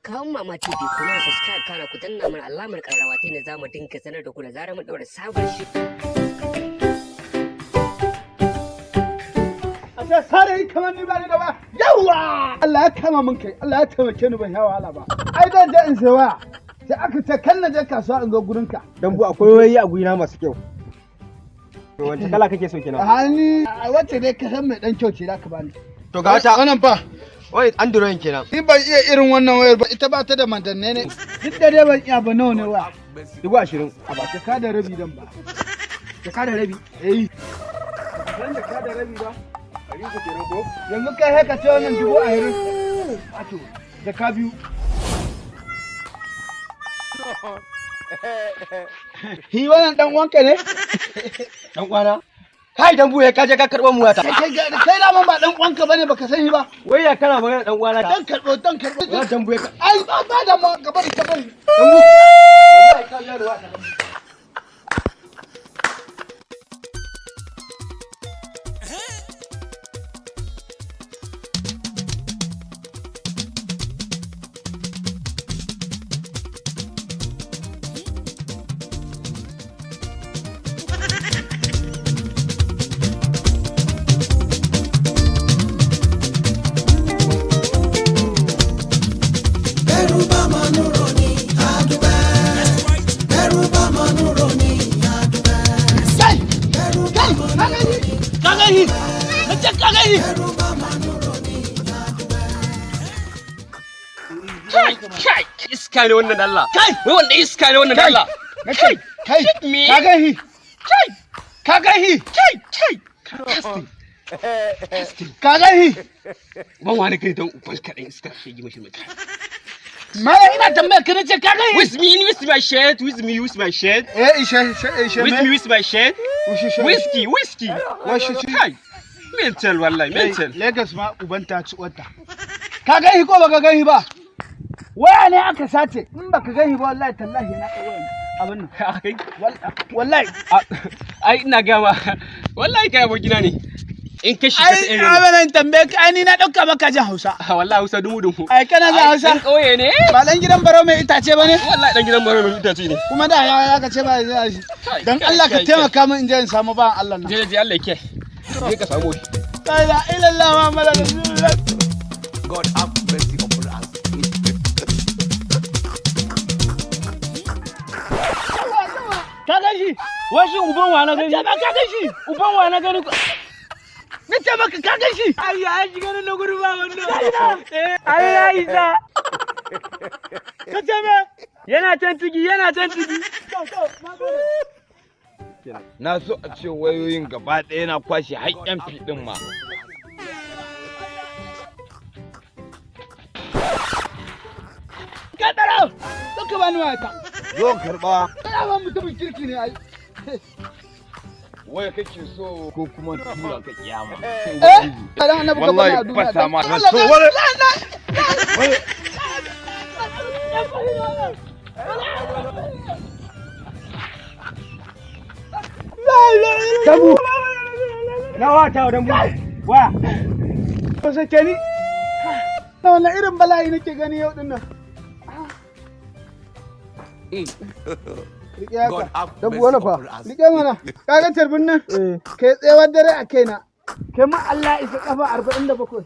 Akawun Mama TV, kuna subscribe, kana ku danna mana alamar kararrawa ta yadda za mu dinga sanar da ku da zarar mun ɗaura sabon shi. A sai sare yi kamar ni ba ni da ba. Yawa! Allah ya kama min kai, Allah ya taimake ni, ban sha wahala ba. Ai dan je in sai waya. Sai aka ce kan na je kasuwa in zo gurin ka. Dambu, akwai wayoyi a gurina masu kyau. Wace kala kake so kenan? Hani a wacce dai ka san mai dan kyau ce za ka bani. To ga wata. Wannan fa? Wai Android kenan. Ni ban iya irin wannan wayar ba, ita ba ta da mandanne ne. Duk da dai ban iya ba, nawa ne waya? 20,000. A ba ka da rabi dan ba. Jaka da rabi. Eh. San da ka da rabi ba. 300 kenan ko? Yanzu kai sai ka ce wannan 20,000. Ato, jaka 2. Hi, wannan dan uwanka ne? Dan uwana. Kai dambu, ya kaje ka karɓo mu wata. Kai kai da ba dan uwanka bane, baka sani ba. Wai ya kana magana dan uwana? Dan karbo, dan karbo. Wannan dambu ya ka. Ai ba ba da ma, ka bari, ka bari. Dambu. Wallahi ka ja da wata. Bẹ́rù bá mọ̀nú roni àdúpẹ́. Bẹ́rù bá mọ̀nú roni àdúpẹ́. Kai, Bẹ́rù bá kai, mọ̀nú ka gani? Ka gani? Na ce ka gani? Bẹ́rù bá mọ̀nú roni àdúpẹ́. Kai, kai, iska ne wannan Allah. Kai! Wai wanda iska ne wannan Kai! Allah. Na ce kai, Me? ka gani? Kai, Ka gani? kai, kai. Ka gani? Ban wani kai don uban kaɗan iska shi yi mashi mutum. Mala, ina tambayar ka, na ce ka gani? With me, with my shirt, with me, with my shirt. Eh, ishe ishe ishe. With me, with my shirt. Ishe. Whiskey, whiskey. Washi shi. Kai. Mental wallahi, mental. Lagos ma uban ta ci wata. Ka gani ko baka gani ba? Waya ne aka sace. In baka gani ba, wallahi tallahi na ɗau wayan abin nan. Kai. Wallahi. Ai ina gama. Wallahi kai abokina ne. In ka shiga ta Ai irin. abin tambaye ka, ai ni na ɗauka maka jin Hausa. Wallahi Hausa dumu dumu. Ai kana jin Hausa? Ɗan ƙauye ne. Ba dan gidan Barau mai itace ba ne? Wallahi ɗan gidan Barau mai itace ne. Kuma da ya ka ce ba ya shi. Kai, Dan kai, Allah ka kai, taimaka min in je in samu ba Allah nan. Je je, Allah ya kiyaye. Je ka samu shi. La ilaha illallah Muhammadu Rasulullah. God have mercy upon us. Ka gan shi? Washi uban wa na gani? Ce ba ka gan shi? Uban wa na gani? Na ce maka ka gan shi? Ai ya shiga nan na gudu ba wannan. Ai ya isa. Ka ce me? Yana can ciki, yana can ciki. Na so a ce wayoyin gaba ɗaya na kwashe har MP ɗin ma. Ka tsara! Don ka bani wayata. Zo karɓa. Kana ba mutumin kirki ne ai. Waya kake so ko kuma tura ka kiyama? Eh? Dan annabi ka bani a Wallahi duniya. fasa ma. Dan Allah, So dan- wani Dambu. Na wata dambu. Waya. Ko sake ni? Na wannan irin bala'i nake gani yau din nan. Rike God haka. have Dabu mercy wani fa. upon us. Rike mana. Ka ga carbin nan? Kai tsayawar dare a kaina. Kai ma Allah isa kafa 47.